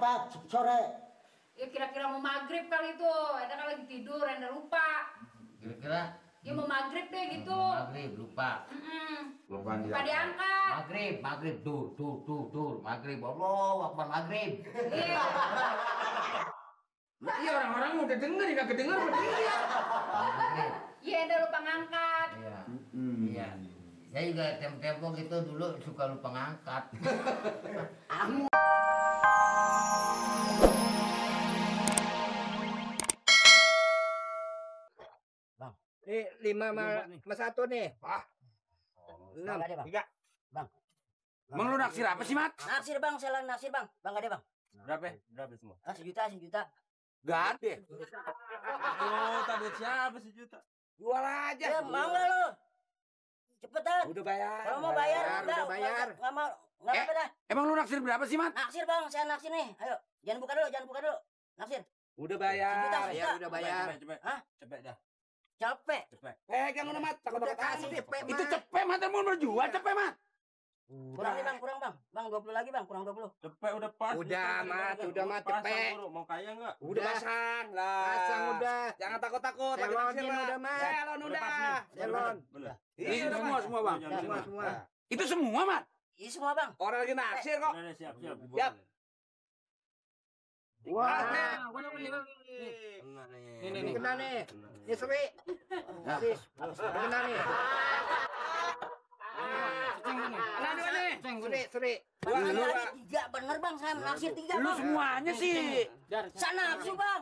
apa sore? Ya kira-kira mau maghrib kali itu. Enda kan lagi tidur, Enda lupa. Kira-kira? Ya mau maghrib deh gitu. Maghrib, lupa. Lupa diangkat. Maghrib, tuh. Maghrib, Allah, Akbar maghrib. Iya. Iya orang-orang udah denger, nggak kedenger dia. Iya, Enda lupa ngangkat. Iya. Saya juga tempo gitu dulu suka lupa ngangkat. Bang, ini 5 sama 1 nih. Wah. 6, 3. Bang. Bang lu naksir apa sih, Mat? Naksir bang, saya naksir bang. Bang gak ada bang. Berapa semua? 1 juta. Gak ada. Oh, tadi siapa 1 juta? Jual aja. Ya mau gak lu? Cepetan. Udah bayar. Kalau mau bayar, udah bayar. Nggak mau, nggak apa dah. Emang lu naksir berapa sih, Mat? Naksir bang, saya naksir nih. Ayo, jangan buka dulu. Naksir. Udah bayar. Sejuta. Ya udah bayar. Cepet. Hah? Cepet dah. Capek. Pegang udah, Mat. Takut kasih cepet, Mat. Itu cepet, Mat. Mau berjual cepet, Mat. Kurang nih bang, kurang bang. Bang 20 lagi bang, kurang 20. Cepet udah pas. Udah, Mat, cepet. Mau kaya enggak? Udah pasang lah. Pasang udah. Jangan takut-takut. Selonin udah, Mat. Selon udah. Selon. Ini udah semua, Bang. Semua. Itu semua, Mat. Ini semua bang. Orang lagi naksir kok. Udah, siap. Siap. Wah. Ini kena nih. Ini Sri. Kena nih. Sri. Bang, lagi 3 bener bang, saya naksir 3 bang. Lu semuanya sih. Saya nafsu bang.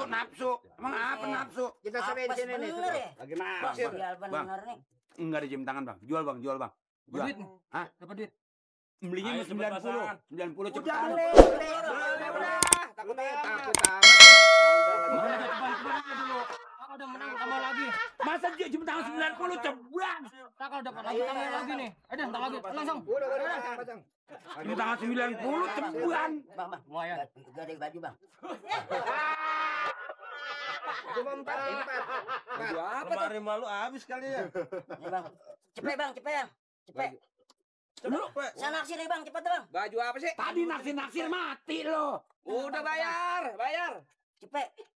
Nafsu. Emang apa nafsu? Kita sore di sini nih. Bener ya? Lagi naksir. Bang, bener nih. Enggak ada jam tangan, Bang. Jual, Bang. Jual. Duit. Hah? Dapat duit. Belinya Ayo, 90 cepet cepat. Udah. Takut amat. Udah menang tambah lagi. Masa jam tangan 90 cebrang? Kalau dapat lagi tambah lagi nih. Ada entar lagi. Langsung. Udah. Jam tangan 90 cebrang. Bang. Lumayan. Gak ada baju bang. Cuma 4. Baju apa tuh? Lemari malu habis kali ya. Nih bang. Cepet bang. Cepet. Saya naksir nih bang, cepet bang. Baju apa sih? Tadi naksir mati lo. Udah bayar. Cepet.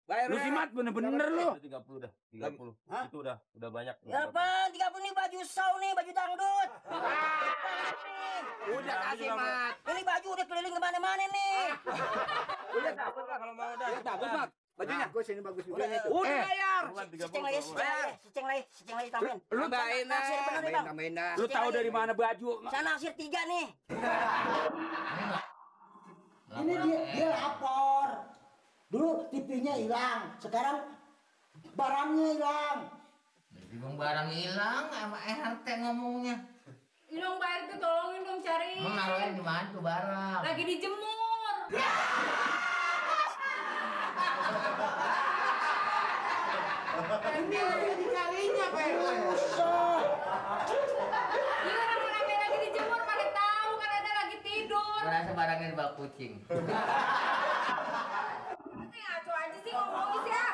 Bayar lu sih, Mat, bener-bener lu. 30 dah. 30. Hah? Itu udah banyak. Ya apa? 30 nih baju saw nih, baju dangdut. Udah kasih, Mat. Ini baju udah keliling kemana-mana nih. Udah bagus lah kalau mau udah. Bagus, Mat. Bajunya. Bagus ini bagus juga. Udah bayar. Seceng lagi tambahin. Lu tambahin dah. Tambahin dah. Lu tahu dari mana baju? Saya naksir 3 nih. Ini dia lapor. Dulu TV-nya hilang, sekarang barangnya hilang. Bang barang hilang, sama RT ngomongnya. Ini dong Pak RT tolongin dong cari. Emang naruhin di mana tuh barang? Lagi dijemur. Ini lagi kalinya, Pak. Ini orang-orang yang lagi dijemur pada tahu kan ada lagi tidur. Merasa barangnya di bak kucing. Ngaco aja sih ngomongin sih ya.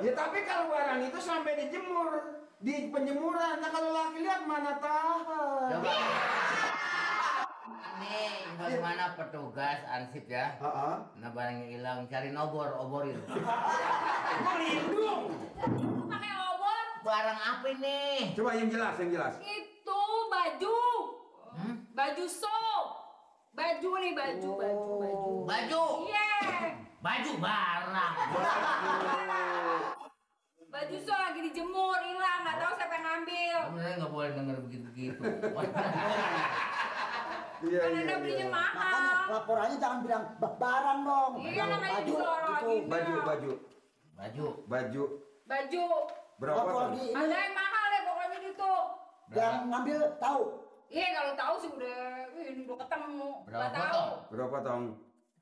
Ya tapi kalau barang itu sampai dijemur di penjemuran, nah kalau laki lihat mana tahan. Coba. Ini bagaimana petugas ansip ya? Nah barangnya hilang, cari oborin. Melindung. Pakai obor. Barang apa ini? Coba yang jelas. Itu baju. Baju soap. Baju nih baju. Baju. Iya. Baju barang. Baju soap lagi dijemur hilang, nggak tahu siapa yang ngambil. Sebenarnya nggak boleh denger begitu. Kan Anda belinya mahal. Laporannya jangan bilang barang dong. Iya namanya juga orang lagi. Baju. Berapa lagi ini? Ada yang mahal deh pokoknya gitu. Yang ngambil tahu. Iya kalau tahu sih ini udah ketemu. Berapa Nggak tahu. potong? Berapa tong?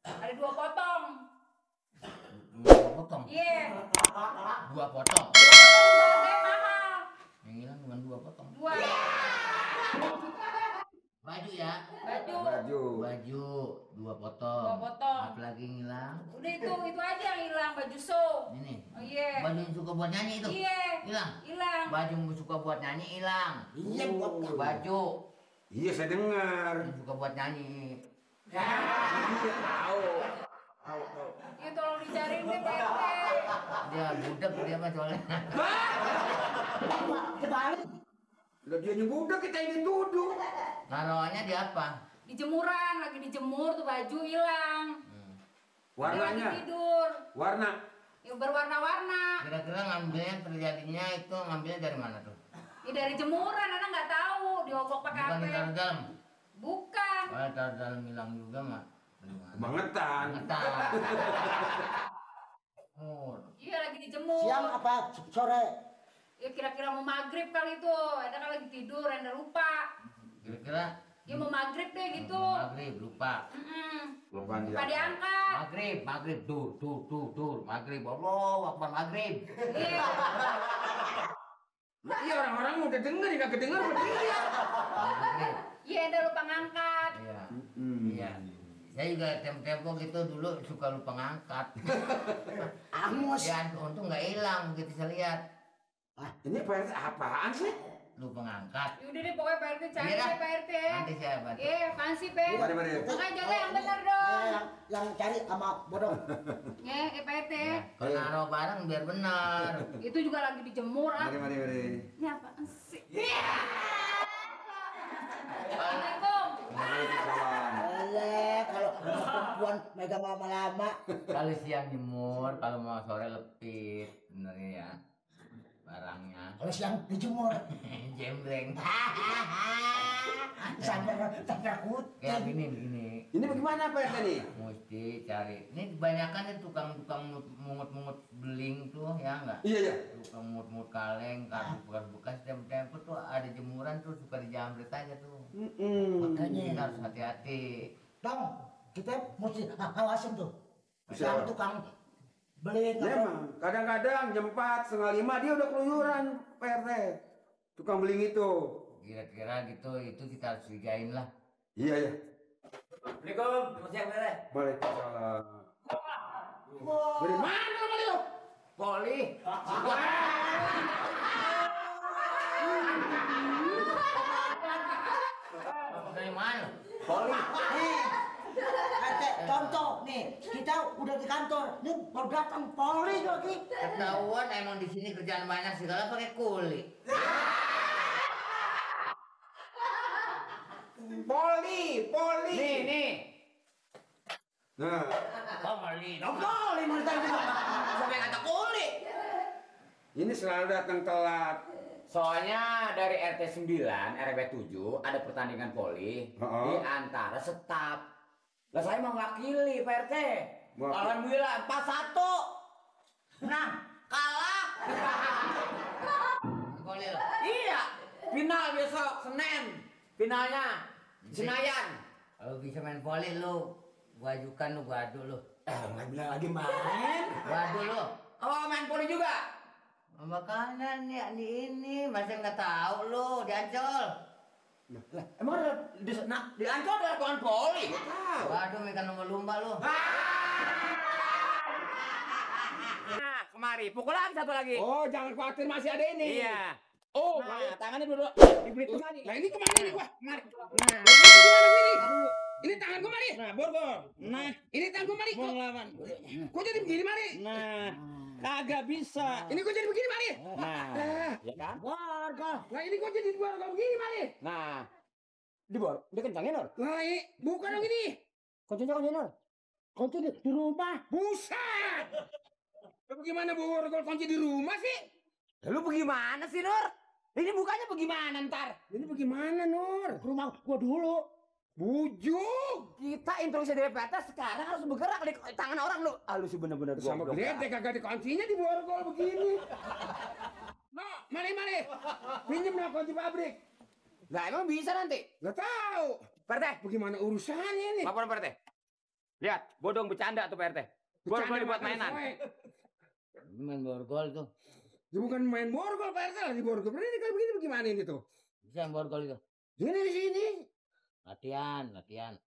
Ada 2 potong. 2 potong. Iya. 2 potong. Harganya mahal. Yang hilang cuma 2 potong. 2. Baju ya. Baju. 2 potong. 2 potong. Apa lagi yang hilang? Udah itu aja yang hilang baju soap. Ini. Oh iya. Baju yang suka buat nyanyi itu. Iya. Hilang. Baju yang suka buat nyanyi hilang. Iya buat Baju Iya, saya dengar. yang suka buat nyanyi. Iya, tahu. Ya tolong dicariin deh Pak RT. Dia budak dia mah soalnya. Kebalik. Lah dia budak, kita ini tuduh. Naruhannya di apa? Di jemuran, lagi dijemur tuh baju hilang. Dia lagi Warnanya, tidur. warna. Ya berwarna-warna. Kira-kira ngambilnya terjadinya itu ngambilnya dari mana tuh? Ya dari jemuran, anak nggak tahu. Diobok pakai Bukan HP. ditaruh dalam. Bukan. Kalau taruh dalam hilang juga mah. Dari mana? Kebangetan. Ngetan. Oh, Iya lagi dijemur. Siang apa sore? Ya kira-kira mau maghrib kali itu. Ada kan lagi tidur, Enda lupa. kira-kira Ya mau maghrib deh gitu. maghrib lupa. Lupa dia. Lupa diangkat. Maghrib tuh maghrib. Allah akbar maghrib. Iya. Nah, iya orang-orang udah denger, nggak kedenger sama dia. Maghrib. Iya Enda lupa ngangkat. Iya. Iya. Saya juga tempo gitu dulu suka lupa ngangkat. Angus. Ya untung nggak hilang begitu saya lihat. Ini PRT apaan sih? Lupa ngangkat. Yaudah deh pokoknya Pak RT cari Iya, deh Pak RT. Nanti saya bantu. Iya, apaan sih Pe? Mari. Makanya jaga yang bener dong. Yang cari sama bodong. Ya, Pak RT. Ya, kalau naruh barang biar benar. Itu juga lagi dijemur ah. Mari. Ini apaan sih? Assalamualaikum. Boleh kalau perempuan megang lama-lama. Kalau siang jemur, kalau mau sore lepit, benernya ya barangnya. Kalau siang dijemur. Jembreng. Sampai takut. Kayak begini. Ini bagaimana PRT nih? Mesti cari. Ini kebanyakan nih tukang mungut-mungut beling tuh ya enggak? Iya. Tukang mungut-mungut kaleng, kartu bekas-bekas tempo tuh ada jemuran tuh suka dijamret aja tuh. Makanya Kita harus hati-hati. dong kita mesti awasin tuh. Bisa. Yang tukang beli Memang kadang-kadang jam 4, setengah 5 dia udah keluyuran PRT. Tukang beling itu. Kira-kira gitu itu kita harus curigain lah. Iya. Assalamualaikum, siang Bere. Waalaikumsalam. Dari mana lo kali lo? Poli. Dari mana? Poli. Contoh nih, kita udah di kantor, nih baru datang polisi lagi. Ketahuan emang di sini kerjaan banyak segala pakai kulit. Poli. Nih. Nah, Poli. Poli mau ditanya. Sampai kata kulit. ini selalu datang telat. Soalnya dari RT 9, RW 7 ada pertandingan voli di antara Setap. Lah saya mewakili Pak RT. Alhamdulillah 4-1. Nah, kalah. Poli lo. Iya, final besok Senin. Finalnya Senayan. Kalau bisa main poli lu, gua ajukan lu, gua adu lu. Nggak bilang lagi main. Gua adu lu. Oh, main voli juga. Makanan ya di ini, masa nggak tahu lu di Ancol. Lah, emang ada Di Ancol ada lapangan voli. Waduh, makan lumba-lumba lu. Nah, kemari pukul lagi satu lagi. Oh, jangan khawatir masih ada ini. Iya. Oh, Nah, tangannya dulu dibeli kemari. Lah ini kemana nih gua? Kemari. Nah, ini gimana ini? Ini tangan gua mari. Nah, borgol. Nah, Ini tangan gua mari. mau ngelawan. Kok jadi begini mari? Nah, kagak bisa. Ini kok jadi begini mari? Nah, Lah, ya kan? Warga. lah ini kok jadi gua begini mari? Nah, dikencangin, Nur. Lah, bukan dong ini. Kuncinya, Nur. Kunci di rumah. Buset. Lah, bagaimana borgol kunci di rumah sih? Lu bagaimana sih, Nur? Ini bukanya bagaimana ntar? Ini bagaimana, Nur? Ke rumah gua dulu. Bujuk. Kita instruksi dari PT sekarang harus bergerak di tangan orang lu. Ah, lu sih bener-bener Sama goblok. geledek kagak ada kuncinya di borgol begini. No, mari. Pinjem lah kunci pabrik. Lah emang bisa nanti? Gak tahu. PT, Bagaimana urusannya nih? laporan PT. Lihat, bodong bercanda tuh PT. Borgol dibuat mainan. Main borgol tuh. Ya bukan main borgol Pak RT lah di borgol. Ini kayak begini bagaimana ini tuh? Bisa main borgol itu. Ini di sini. Latihan.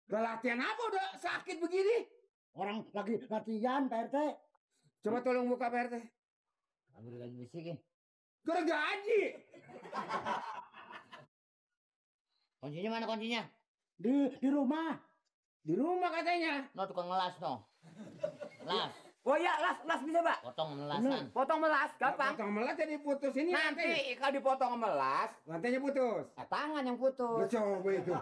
Lah latihan apa udah sakit begini? Orang lagi latihan Pak RT. Coba tolong buka Pak RT. Ambil gaji besi ke. Gue udah gaji. Kuncinya mana kuncinya? Di rumah. Di rumah katanya. No tukang melas no. Las, Oh iya, las bisa, Pak. potong melasan. Potong melas, gampang. Potong melas jadi putus ini Nanti kalau dipotong melas, Lantainya putus. tangan yang putus. Coba itu.